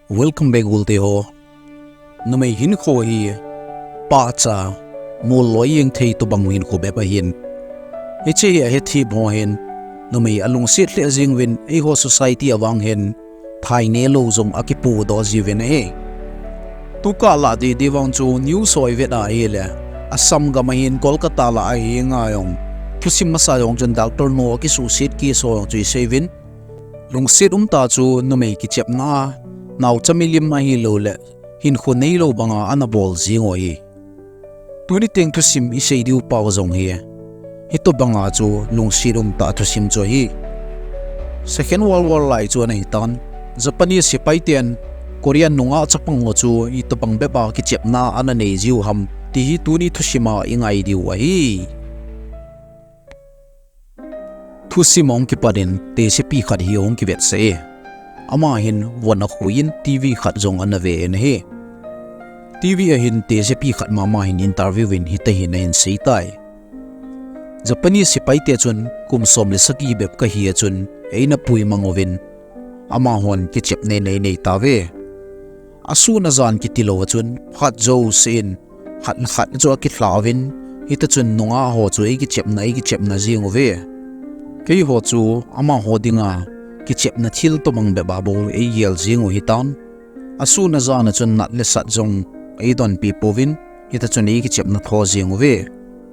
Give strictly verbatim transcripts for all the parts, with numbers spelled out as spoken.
Welcome back, Gulte ho. Numei hinkho hi pahcha, mol loi jeng thei tobang hinkho bep ahin. Hiche hi ahethem ho hin numei alungset lheh jeng uvin, eiho society a vang hin thainelou jong akipodoh jiuvin ahi. Tukah lah didi vang chu news ho ivet a ahile, Assam gam ahin Kolkata lah a hi ngai jong, thusim masa jong chun doctor nu akisuhset case ho jong chu isei uvin. Lungset umtah chu numei kichepna, naocha milim ahilouleh hinkho neilou banga ana bol jing u ahi. Tuni teng thusim isei diu pau jong hi, hitobanga chu lungset umtah thusim chu ahi. Second World War lai chu ana hitan, Japanese sepai ten Korean nungah chapang ho chu itobang bep a kichepna ana nei jiu ham, ti hi tuni thusim a ingai diu ahi. Thusim ahung kipat in, tesepi khat hi ahung kivetsah e. Ama hin von akhui in TV khat jong ana ve in ahi. TV a hin tesepi khat mama hin interview in hitia hin ahin sei tai. Japanese sepai te chun kum som le sagi bep kahi a chun eina pui mang uvin, amahon kichepna einei tauve. Asun ajan kiti lou a chun, khat jouse in, khat le khat chu akilha uvin, hita chun nungah ho chu eikichepna, eikichepna jing uve. Keiho chu amaho dinga kichepna thil tobang bep a bou eigel jing u hitan. Asun ajan a chun nat le sat jong eidonpi pouvin, hita chun eikichepna tho jing uve.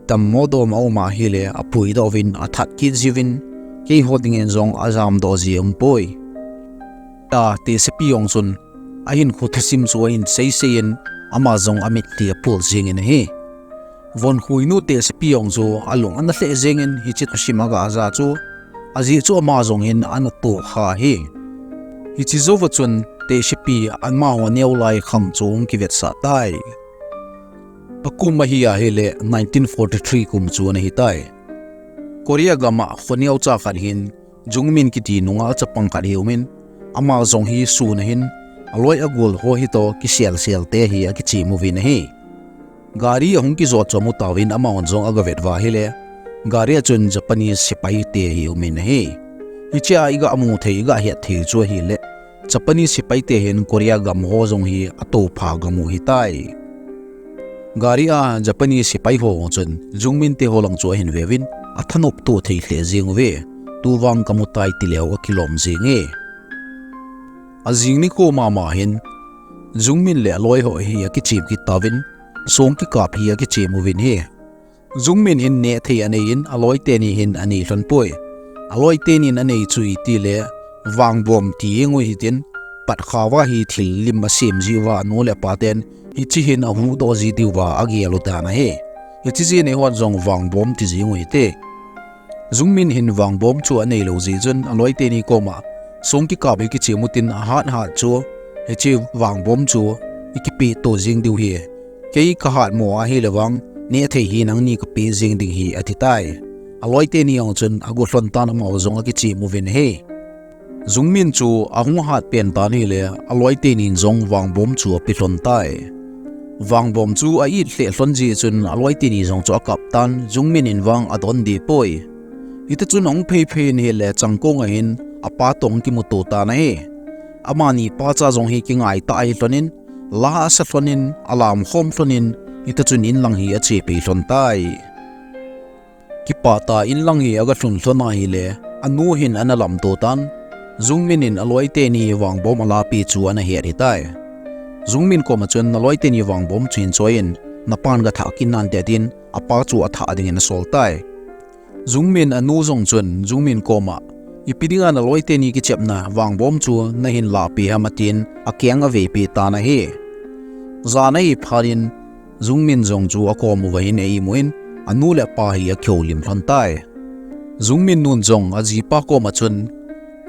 Dammo dom a um ahile apuidoh uvin athat kit jiuvin, keiho dingin jong ajamdoh ji umpoi. A tesepi jong chun ahinkho thusim chu ahin seisei in, ama jong amitlhi aphul jing in ahi. Von khuinu tesepi jong chu alung ana lheh jeng in hiche thusim aga ja chu, ajeh chu ama jong hin ana tohkha ahi. Hiche jouva chun tesepi amaho neo lai khang chu ahung kivetsah tai. Akum ahi ahile nineteen forty-three kum chu ana hitai. Korea gam a khoneocha khat hin Jungmin kiti nungah chapang khat hi aumin, ama jong hi sun a hin aloi agol ho hitoh kiselsel te hi akichem uvin ahi. Gari ahung kijot chu amu tauvin amahon jong agavet uva ahile, gari a chun Japanese sepai te hi aumin ahi. Hichea iga mu thei, iga het thei chu ahile, Japanese sepai te hin Korea gam ho jong hi atoupha gam u hitai. Gari a Japanese sepai ho chun Jungmin te ho lang chu ahin veuvin, athanop to thei lheh jeng uve. Tuvang kamu tai tileu akilom jenge. Ajing nikho mama hin Jungmin le aloi ho hi akichem kit tauvin, song kikap hi akichem uvin ahi. Jungmin hin nehthei anei in, aloi teni hin anei lhon poi. Aloi tenin anei chu itile, vangbom ti jeng u hitin, patkhava hi thil lim asem jiuva anu le apa ten hiche hin ahuhdoh ji diuva agel u dan ahi. Hiche jeh a neihon jong vangbom ti jeng u hite. Jungmin hin vangbom chu anei lou jeh chun aloi teni koma, song kikap hi kichem utin, ahat hat chu hiche vangbom chu ikipeh to jeng diu ahi. Kei kahatmo ahile vang, nehthei hi nangni kapeh jeng ding ahi, ati tai. Aloi teni jong chun ago lhon tan, amaho jong akichem uvin ahi. Jungmin chu ahung hat pen tan ahile, aloi tenin jong vangbom chu ape lhon tai. Vangbom chu a-it lheh lhon jeh chun aloi teni jong chu akap tan, Jungmin in vang adon deh poi. Hita chun ahung phei phei in ahile, changkong a hin apa toh ahung kimuto tan ahi. Amani pacha jong hi kingaitah ahi lhonin, la asa lhonin, alamkhom lhonin, hita chun inlang hi achepi lhon tai. Kipah tah a inlang hi aga lhun lhon ahile, anu hin ana lamto tan. Jungmin in aloi teni vangbom alapeh chu ana het ahitai. Jungmin koma chun, naloi teni vangbom chu hin choi in, napan gathah kit nante, tin apa chu athah dingin asol tai. Jungmin anu jong chun Jungmin koma, ipi dinga naloi teni kichepna vangbom chu nahin lahpeh ham, atin akeng aveipeh tan ahi. Jan ahi phat in Jungmin jong chu akom uva hin eimun, anu le apa hi akihoulim lhon tai. Jungmin nun jong ajipa koma chun,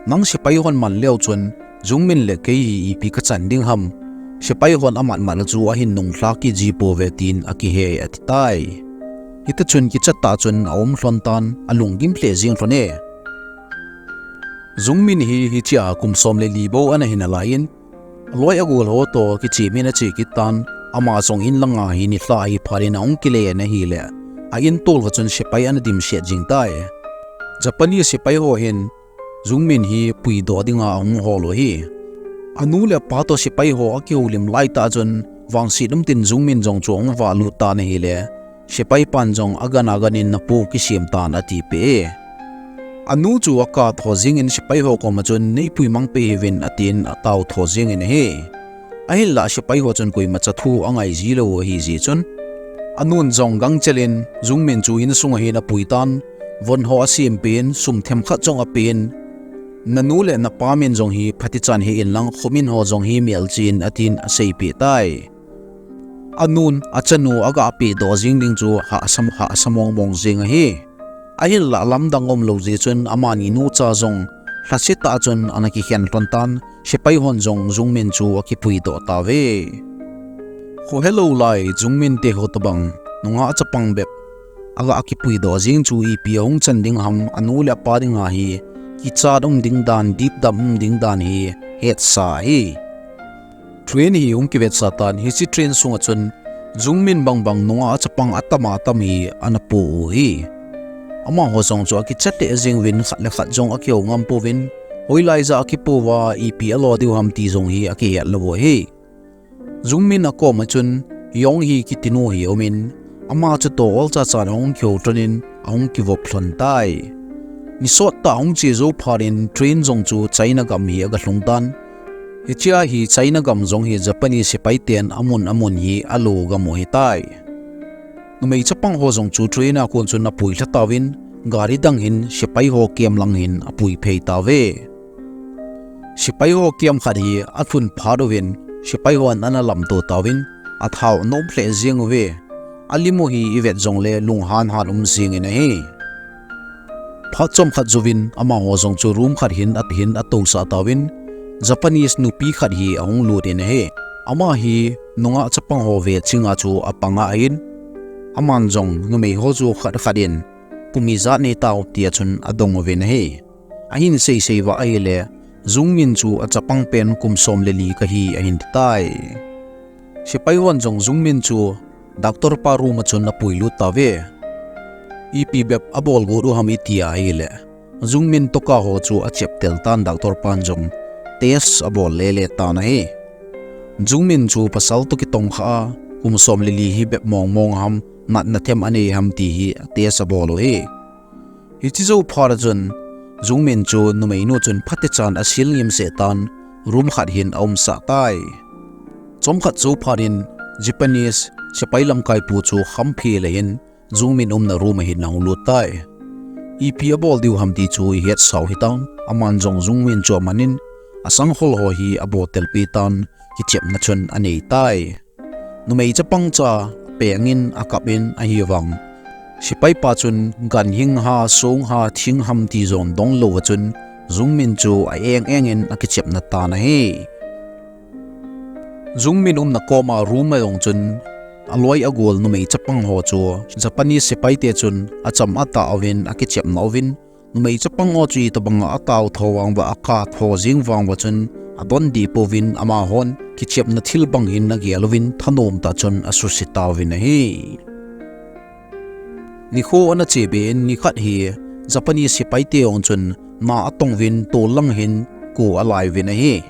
nang sepai hon man leu chun, Jungmin le kei hi ipi kachan ding ham. Sepai hon amat mat chu ahin nunglha kit ji pouve, tin akihei ati tai. Hita chun kicha tah chun aum lhon tan, alunggim lheh jeng lhon e. Jungmin hi hichea kum som le li bou ana hi nalai in, aloi agol ho toh kichem in ache kit tan, ama jong inlanga hi nilhah ahi phat in ahung kile in ahile, a-in tolva chun sepai ana dimset jing tai. Japanese sepai ho hin Jungmin hi puidoh dinga ahung hol u ahi. Anu le apa toh sepai ho akihoulim laitah chun vangset um tin Jungmin jong chu ahung valut tan ahile, sepai pan jong agan agan in napu kisem tan atipeh e. Anu chu akap tho jingin sepai ho koma chun neipui mang peh hih uvin atin atao tho jingin ahi. Ahinlah sepai ho chun koimacha thu angai jilou u ahijeh chun, anun jong gangchel in Jungmin chu insunga hin apui tan, von ho asempeh in, sum themkhat jong apeh in, nanu le napa min jong hi phatichan hih inlang khomin ho jong hi melchih in atin aseipeh tai. Anun achanu agapeh doh jing ding chu hahsa, hahsa mong mong jing ahi. Ahinlah lamdang umlou jeh chun amani nucha jong lhasetah chun ana kikhen lhon tan, sepai hon jong Jungmin chu akipui doh tauve. Khohelou lai Jungmin te ho tobang nungah chapang bep aga kipui doh jing chu ipi ahung chan ding ham, anu le apa dinga hi kichat um ding dan, dipdam um ding dan hi hetsa ahi. Train hi hung kivetsah tan, hiche train sunga chun Jungmin bangbang nungah chapang atam atam hi ana po u ahi. Amaho jong chu akichat lheh jeng uvin, khat le khat jong akihou ngam pouvin, hoilai jah akipo uva ipi alo diu ham ti jong hi akihet lou u ahi. Jungmin akoma chun Yong-hee kitinu hi aumin, ama chu toh olcha chan ahung kihou lhonin ahung kivop lhon tai. Ni sottah ahung che jou phat in train jong chu China gam hi aga lhung tan. Hichea hi China gam jong hi Japanese sepai ten amun amun hi alo gam u ahitai. Numei chapang ho jong chu train a kon chun apui lha tauvin, gari dang hin sepai ho camp lang hin apui phei tauve. Sepai ho camp khat hi alhun phat uvin, sepai hon ana lamto tauvin, athao anom lheh jeng uve. Alim u hi ivet jongle lunghan han um jengin ahi. Phat chomkhat jouvin amaho jong chu room khat hin ahin atousah tauvin, Japanese nupi khat hi ahung lut in ahi. Ama hi nungah chapang ho ve chinga chu apanga ahin, aman jong numei ho chu khat khat in kum ijat neitau tia chun adong uvin ahi. Ahin seisei uva ahile, Jungmin chu achapang pen kum som le li kahi ahin titai. Sepai hon jong Jungmin chu doctor pa room a chun apuilut tauve. Ipi bep abol got u ham itia ahile, Jungmin tohkah ho chu achep tel tan, doctor pan jong test abol lele tan ahi. Jungmin chu pasal toh kitongkha a, kum som le li hi bep mong mong ham, natna them anei ham ti hi test abol u ahi. Hiche jou phat a chun, Jungmin chu numeinu chun phatechan asil ngimseh tan, room khat hin aumsah tai. Chomkhat jou phat in, Japanese sepai lamkaipu chu khamphi le hin, Jungmin umna room a hin ahung lut tai. Ipi abol diu ham ti chu ihetsau hitam, aman jong Jungmin chu amanin, asangkhol ho hi abol telpeh tan, kichepna chun anei tai. Numei chapang cha apengin akapin ahivang, sepaipa chun ganhing ha, song ha, thing ham ti jong donglou a chun, Jungmin chu a-eng engin akichepna tan ahi. Jungmin umna koma room a jong chun, aloi agol numei chapang ho chu Japanese sepaite chun acham atah uvin akichepna uvin, numei chapang ho chu itobanga atao tho vang uva, akap tho jing vang uva chun, adon deh pouvin, amahon kichepna thil bang hin agel uvin, thanom tah chun asuse tauvin ahi. Nikho ana chebe in, nikhat hi Japanese sepaite jong chun na atong uvin, tol lang hin ko alai uvin ahi.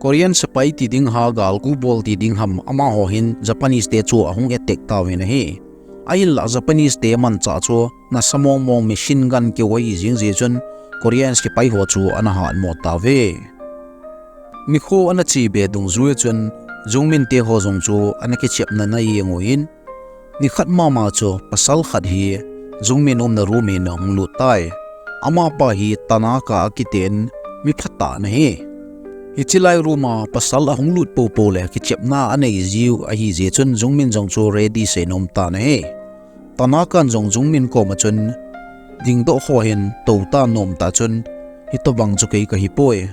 Korean sepai ti ding ha, galgu bol ti ding ham, amaho hin Japanese te chu ahung attack tauvin ahi. Ahinlah Japanese te manchah chu nasa mong mong machine gun keu ahi jing jeh chun Korean sepai ho chu ana hatmo tauve. Nikho ana chebe dungjui a chun Jungmin te ho jong chu ana kichepna ana jeng uvin, nikhat mama chu pasal khat hi Jungmin umna room a hin ahung lut tai. Amapa hi Tanaka akiten, mi phatah ana hi. Hiche lai room a pasal ahung lut poupou le kichepna anei jiu ahi jeh chun Jungmin jong chu ready seinom tan ahi. Tanakan jong Jungmin koma chun, dingdoh kho hin tou tan, nom tah chun, hitobang chu kei kahipoi.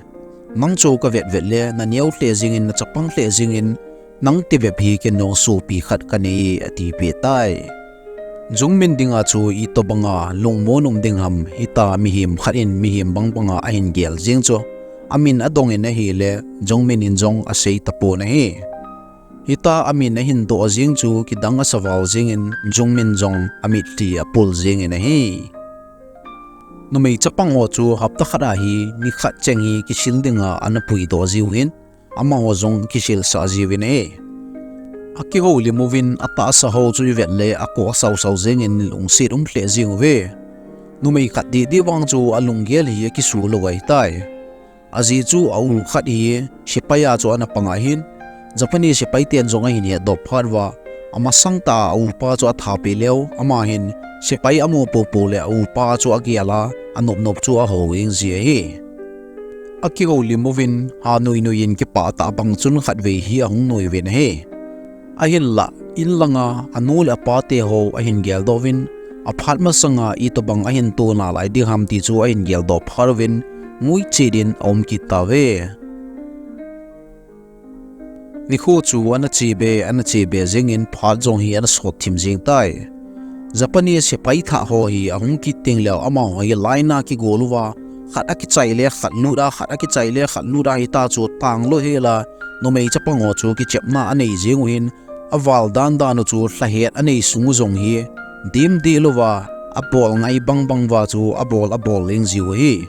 Nang chu kavet vet le, naneo lheh jengin, nachapang lheh jengin, nang tibep hi ken jong sopi khat kanei e, atipeh tai. Jungmin dinga chu itobanga lungmon um ding ham, hita mihem khat in mihem bangbanga ahin gel jeng chu, amin adongin ahile, Jungmin in jong asei tapon ahi. Hita amin ahin doh jeng chu kidang asa val jengin Jungmin jong amitlhi apul jengin ahi. Numei chapang ho chu hapta khat a hi nikhat cheng hi kisil dinga ana puidoh jiu hin, amaho jong akiselsah jiuvin ahi. Akihoulim uvin atahsa ho chu ivet le akoh asausau jengin lungset um lheh jeng uve. Numei khat didi vang chu alunggel hi akisu lou ahitai. Ajeh chu a u khat hi sepai a chu ana pang ahin, Japanese sepai ten jong ahin hetdoh phat uva, amasang tah a a upa chu atha peh leu, ama hin sepai amu poupou le a upa chu agel a, anopnop chu ahou jeng ji ahi. Akihoulim uvin, ha nuinui in kipah tah bang chun khatvei hi ahung nui uvin ahi. Ahinlah, in langa anu le apa teho ahin geldoh uvin, aphat masanga itobang ahin to nalai ding ham ti chu ahin geldoh phat uvin, ngui chet in aum kit tauve. Nikho chu ana chebe, ana chebe jengin phat jong hi ana sot thim jeng tai. Japanese sepai thah ho hi ahung kit teng leh amaho hi line a kigol uva, khat akichai le khat lut a, khat akichai le khat lut a hita chu tanglou hel a, numei chapang ho chu kichepna anei jeng u hin, aval dandan u chu lhahet anei sung u jong hi, dimdih louva, abol ngai bangbang uva chu abol abol leng jiu ahi.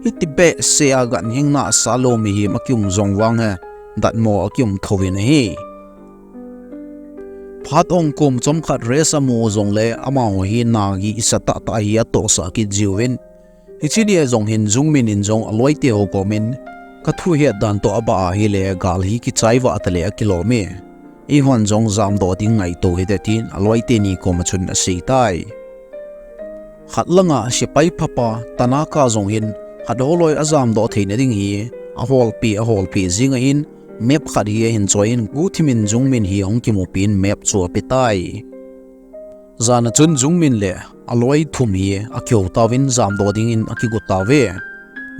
Hiti behseh a ganhing nasa lou mihem akium jong vang hi, datmo akium thouvin ahi. Phat ong kum chomkhat rest amu jongle amaho hi nagih isa tahtah hi atohsah kit jiuvin. Hiche nia jong hin Jungmin in jong aloiteho komin, kathuhet dan toh abah ahile gal hi kichai vah tale akilom e. Eihon jong jamdoh ding ngaito hite tin aloiteni koma chun aseitai. Khat langa sepai phapa Tanaka jong hin khat holoi ajamdoh theina ding hi aholpeh, aholpeh jing ahin, map khat hi ahin choiyin guhthimin Jungmin hi ahung kimupin map chu apetai. Jana chun Jungmin le aloi thum hi akihou tauvin jamdoh dingin akigo tauve.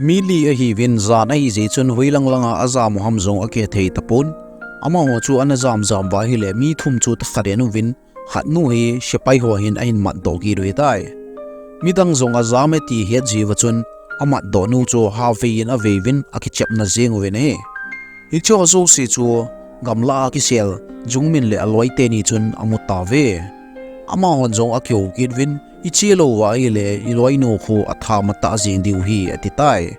Mi li ahiuvin jan ahijeh chun hoilang langa ajam u ham jong akihethei tapon. Amaho chu ana jamjam uva ahile mi thum chu takhat ahin uvin, khatnu hi sepai ho hin ahin matdoh kit u ahitai. Midang jong ajam e ti het jiuva chun amatdoh nu chu havei in avei uvin akichepna jeng uvin ahi. Hicheho jouse chu gamlah a kisel Jungmin le aloiteni chun amu tauve. Amahon jong akihou kit uvin, iche louva ahile iloinu khu atha matah jeng diu ahi atitai.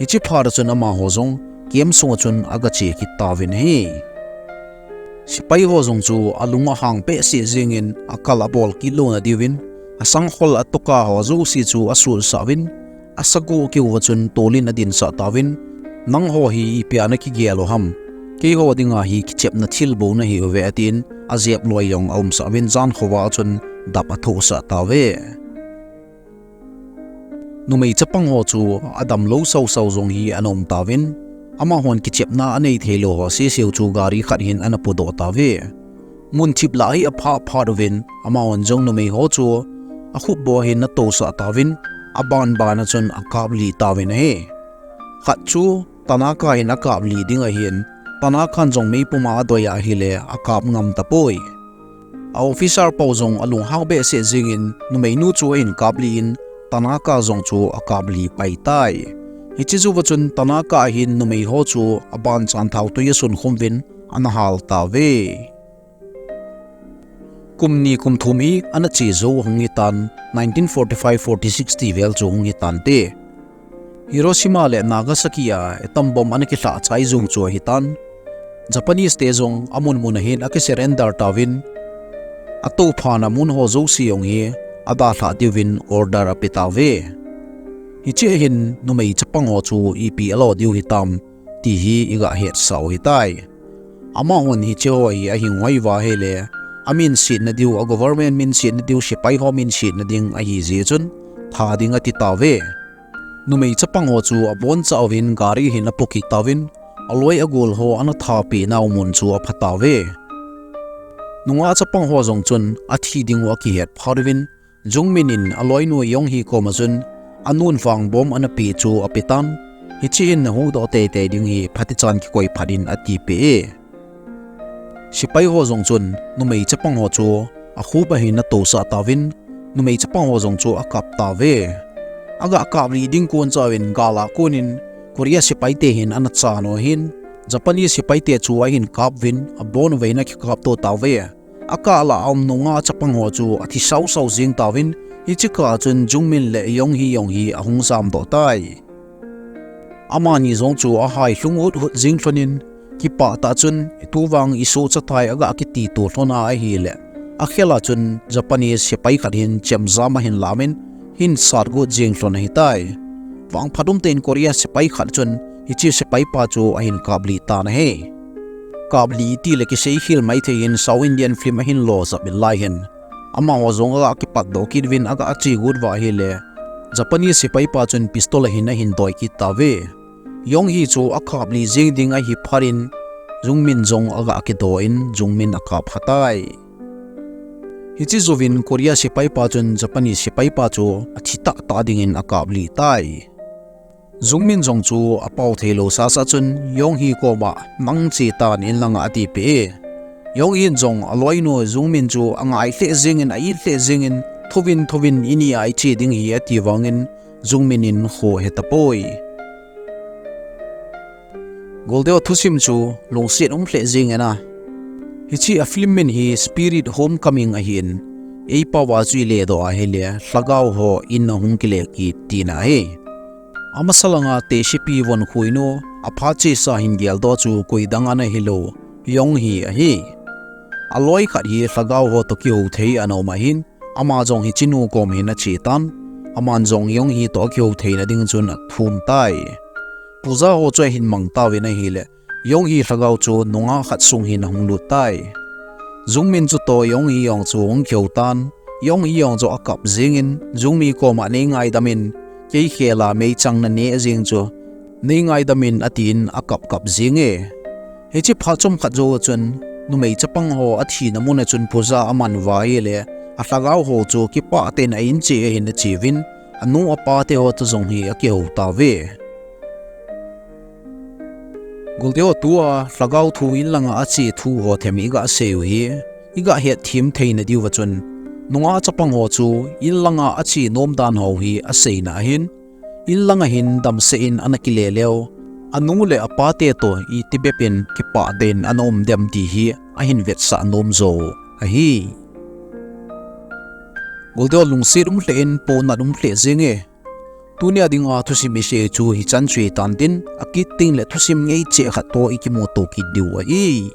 Hiche phat a chun amaho jong camp sunga chun agache kit tauvin ahi. Sepai ho jong chu alung ahang behseh jengin akal abol kit louna diuvin, asangkhol atoka ho jouse chu asutsah uvin, asagoh keuva chun tolin adinsah tauvin, nangho hi ipia nakigel u ham? Keiho dinga hi kichepna thilbou nahiuve atin, ajep loi jong aumsah uvin jankhovah a chun dap athohsah tauve. Numei chapang ho chu adamlou sausau jong hi ana um tauvin, amahon kichepna anei theilou ho seseu chu gari khat hin ana podoh tauve. Munthip lah hi aphah phat uvin, amahon jong numei ho chu akhupbou a hin atousah tauvin, abanban a chun akaplih tauvin ahi. Khat chu Tanaka hin akaplih ding ahin, Tanakan jong meipuma adoi ahile akap ngam tapoi. A officer pau jong alunghang behseh jengin numeinu chu ahin kaplih in, Tanaka jong chu akaplih paitai. Hiche jouva chun Tanaka hin numei ho chu abanchan thaotui asunkhum uvin ana hal tauve. Kum ni kum thum hi ana che jou ahung hitan, nineteen forty-five forty-six ti vel chu ahung hitante. Hiroshima le Nagasaki a atom bomb ana kilhah chai jou chu ahitan. Japanese te jong amun mun a hin akisurrender tauvin, atouphan a mun ho jouse jong hi adalhah diuvin order ape tauve. Hiche a hin numei chapang ho chu ipi alo diu hitam ti hi iga hetsah u ahitai. Amahon hicheho hi ahinghoi uva ahile, aminsetna diu, a government minsetna diu, sepai ho minsetna ding ahijeh chun tha ding ati tauve. Numei chapang ho chu aboncha uvin gari hin apo kit tauvin, aloi agol ho ana thapeh nau mun chu apha tauve. Nungah chapang ho jong chun athi dingu akihet phat uvin, Jungmin in aloinu Yonghi koma chun anun vang bomb ana pe chu apetan, hiche hin nahuhdoh teitei ding hi phatichan kikoi phat in atipeh e. Sepai ho jong chun numei chapang ho chu akhup a hin atousah tauvin, numei chapang ho jong chu akap tauve. Aga kaplih ding kon chauvin gal a konin Korea sepaite hin ana chan u ahin, Japanese sepaite chu ahin kap uvin, abon uvin akikapto tauve. Akah lah a um nungah chapang ho chu athi sausau jeng tauvin, hiche kah a chun Jungmin le Yonghi jong hi ahung jamdoh tai. Amani jong chu ahai lhung huthut jeng lhonin, Kipah tah chun, tu vang i sohcha tai aga kiti to lhon a ahile, akhel a chun Japanese sepai khat hin chemjam ahin lamin, hin satgot jeng lhon ahitai. Vangphat umtah in Korea sepai khat chun hiche sepai pa chu ahin kaplih tan ahi. Kaplih tile kisei khel maithei in South Indian film ahin lojap in lai hin, amaho jong aga kipatdoh kit uvin aga che got uva ahile, Japanese sepai pa chun pistol ahin ahin doi kit tauve. Yong Hee chu akaplih jeng ding ahi phat in, Jung Min jong aga kido in Jung Min akap kha tai. Hiche jouvin Korea sepai pa chun Japanese sepai pa chu athi tahtah dingin akaplih tai. Jung Min jong chu apao theilou sasa chun Yong Hee koma, nang che tan in langa, atipeh e. Yong Hee in jong aloinu Jung Min chu angai lheh jengin, a-it lheh jengin, thouvin thouvin ini a iche ding ahi ati vangin Jung Min in khoh he tapoi. Goldeo thusim chu lungset um lheh jengin a. Hiche a film min hi Spirit Homecoming ahin, eipao a chu iledoh ahile, lhagao ho in ahung kile kit tina ahi. Amasa langa tehsepi von khuinu, aphat chesa hin geldoh chu koidang ana hilou, Yong Hee ahi. Aloi khat hi lhagao ho toh kihou thei ana um ahin, ama jong hiche nu kom hin ache tan, aman jong Yong Hee toh akihou theina ding chun athum tai. Puja ho chu ahin mang tauvin ahile, Yong Hee lhagao chu nungah khat sung hin ahung lut tai. Jung Min chu toh Yong Hee jong chu ahung kihou tan, Yong Hee jong chu akap jengin, Jung Min koma, nei ngaidam in, kei khel a meichang naneh jeng chu, nei ngaidam in, atin akap kap jenge. Hiche phat chomkhat jou chun, numei chapang ho athina mun a chun puja aman uva ahile, alhagao ho chu kipah tah in a-in cheh ahin ache uvin, anu apa te ho toh jong hi akihou tauve. Goldeo, tua lhagao thu in langa ache thu ho them iga sei u hi, iga hetthem theina diuva chun, nungah chapang ho chu in langa ache nom dan ho hi aseina ahin, in langa hin damsel in ana kile leu, anu le apa te toh iti bep in kipah tah in ana um dem ti hi ahin vetsah nom jou ahi. Goldeo, lungset um lheh in, ponat um lheh jenge. Tunia dinga thusim isei chu hichan chu hitan tin, akit tengle thusim ngei cheh khat toh ikimuto kit diu ahi.